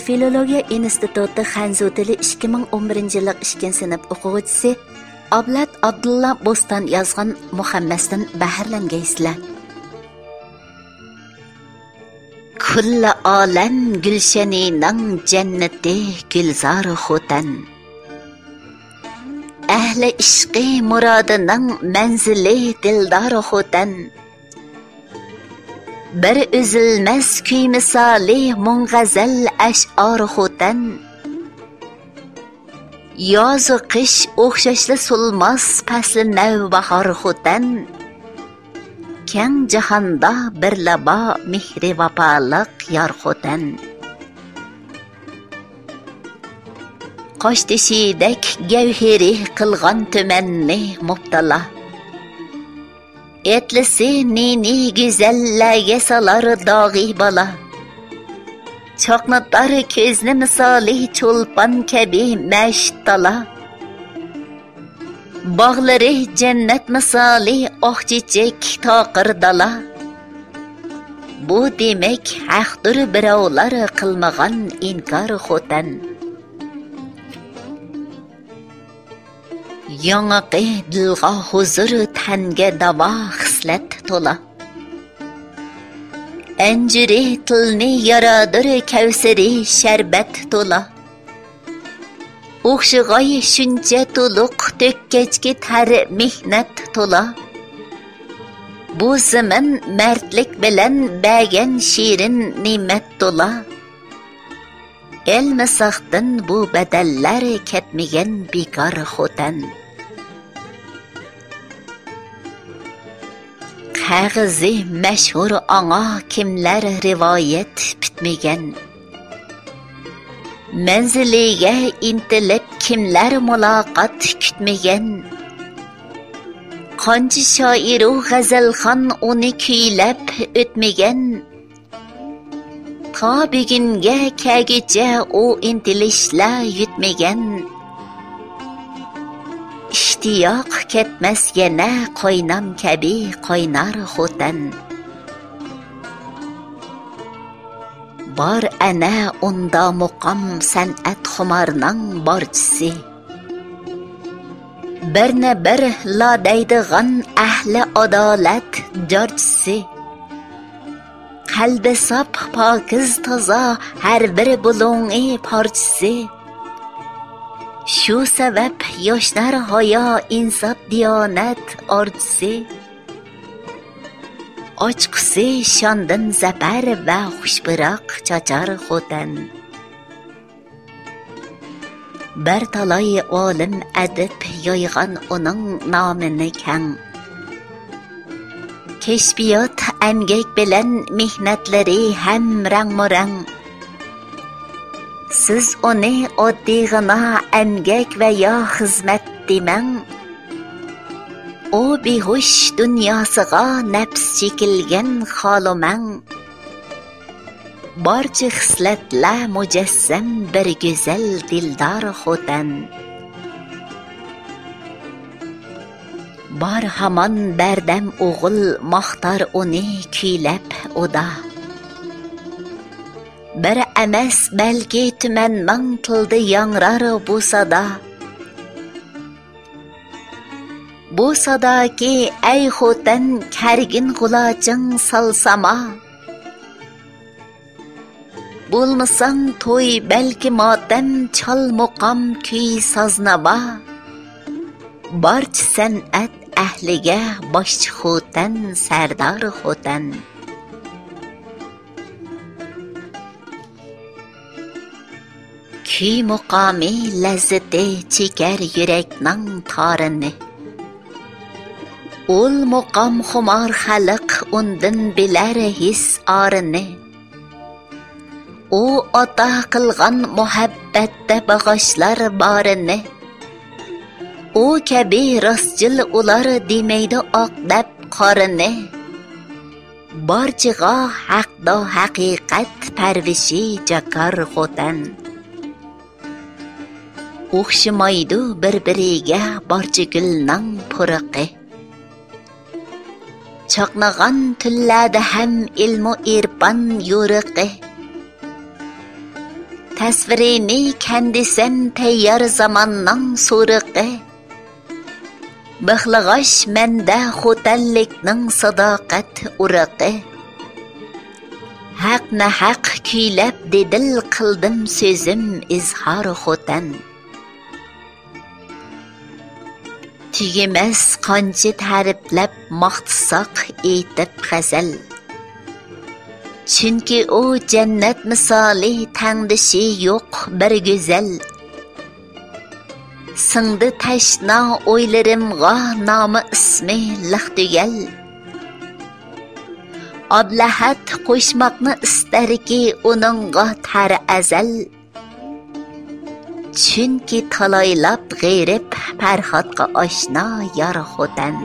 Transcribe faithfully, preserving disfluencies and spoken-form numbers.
فىلولوگىيە ئىنستىتۇتى خەنزۇ تىلى ئىككى مىڭ ئون بىرىنچى يىللىق ئىككىنچى سىنىپ ئوقۇغۇچىسى ئابلەت ئابدۇللا بوستان يازغان مۇخەممەستىن بەھرىلەنگەيسىلەر. كۈللى ئالەم گۈلشەنىنىڭ جەننىتى گۈلزار خوتەن. ئەھلى ئىشقى مۇرادىنىڭ مەنزىلى دىلدار خوتەن. بىر ئۈزۈلمەس كۈي مىسالى مۇڭ غەزەل ئەشئار خوتەن. يازۇ قىش ئوخشاشلا سولماس پەسلى نەۋباھار خوتەن. كەڭ جاھاندا بىرلا بار مېھرى ۋاپالىق يار خوتەن. قاشتېشىدەك گەۋھىرى قىلغان تۈمەننى مۇپتىلا. ئەتلىسى نى-نى گۈزەللەرگە سالار داغى بالا. چاقنىتار كۆزنى مىسالى چولپان كەبى مەشىت دالا. باغلىرى جەننەت مىسالى ئاق چېچەك تاقىر دالا. بۇ دېمەك ھەقتۇر بىراۋلار قىلمىغان ئىنكار خوتەن. ياڭىقى دىلغا ھۇزۇر، تەنگە داۋا، خىسلەت تولا. ئەنجۈرى تىلنى يارادۇر، كەۋسىرى شەربەت تولا. ئوخشىغاي شۇنچە تولۇق، تۆككەچكە تەر، مېھنەت تولا. بۇ زېمىن مەردلىك بىلەن بەرگەن شېرىن نېمەت تولا. ئەلمىساقتىن بۇ بەدەللەر كەتمىگەن بىكار خوتەن. قەغىزى مەشھۇر ئاڭا كىملەر رىۋايەت پۈتمىگەن. مەنزىلىگە ئىنتىلىپ كىملەر مۇلاقات كۈتمىگەن. قانچە شائىرۇ غەزەلخان ئۇنى كۈيلەپ ئۆتمىگەن. تا بۈگۈنگە كەلگۈچە ئۇ ئىنتىلىشلەر يۈتمىگەن. ئىشتىياق كەتمەس يەنە قاينام كەبى قاينار خوتەن. بار ئەنە ئۇندا مۇقام سەنئەت خۇمارنىڭ بارچىسى. بىرنى بىر لا دەيدىغان ئەھلى ئادالەت جارچىسى. قەلبى ساپ، پاكىز، تازا، ھەر بىر بۇلۇڭى پارچىسى. شۇ سەۋەب ياشنار ھايا، ئىنساپ، دىيانەت ئارچىسى. ئاچقۇسى شاندىن زەپەر ۋە خۇش پىراق چاچار خوتەن. بىر تالاي ئالىم ئەدىب يايغان ئۇنىڭ نامىنى كەڭ. كەشپىيات، ئەمگەك بىلەن مېھنەتلىرى ھەم رەڭمۇرەڭ. سىز ئۇنى ئاددىيغىنا ئەمگەك ۋە يا خىزمەت دېمەڭ. ئۇ بىھوش دۇنياسىغا نەپس چېكىلگەن خالىمەڭ. بارچە خىسلەتلەر مۇجەسسەم بىر گۈزەل دىلدار خوتەن. بار ھامان بەردەم ئوغۇل ماختار ئۇنى كۈيلەپ ئۇدا. بىر ئەمەس بەلكى تۈمەن مىڭ تىلدا ياڭرار بۇ سادا. بۇ ساداكى ئەي خوتەن كەرگىن غۇلاچىڭ سالساما. بولمىساڭ توي بەلكى ماتەم، چال مۇقام كۈي ساز ناۋا. بارچە سەنئەت ئەھلىگە باشچى خوتەن، سەردار خوتەن. كۈي مۇقامى لەززىتى چېكەر يۈرەكنىڭ تارىنى. ئۇل مۇقام خۇمار خەلق ئۇندىن بىلەر ھېس ئارىنى. ئۇ ئاتا قىلغان مۇھەببەتتە باغاشلار بارىنى. ئۇ كەبى راستچىل ئۇلار دېمەيدۇ ئاق دەپ قارىنى. بارچىغا ھەقدۇ ھەقىقەت پەرۋىشى جاكار خوتەن. ئوخشىمايدۇ بىر-بىرىگە بارچە گۈلنىڭ پۇرىقى. چاقنىغان تۈنلەردە ھەم ئىلمۇ ئېرپان يورۇقى. تەسۋىرىنى كەندىسەن تەييار زاماننىڭ سۇرىقى. بىخلىغاچ مەندە خوتەنلىكنىڭ ساداقەت ئۇرۇقى. ھەقنى ھەق كۈيلەپ دىدىل قىلدىم سۆزۈم ئىزھار خوتەن. تۈگىمەس قانچە تەرىپلەپ ماختىساق ئېيتىپ غەزەل. چۈنكى ئۇ جەننەت مىسالى تەڭدىشى يوق بىر گۈزەل. سىڭدى تەشنا ئويلىرىمغا نامى ئىسمى لىق تۈگەل. ئابلەھەت قوشماقنى ئىستەركى ئۇنىڭغا تەر ئەزەل. چۈنكى تالايلاپ غېرىب پەرھادقا ئاشنا يار خوتەن.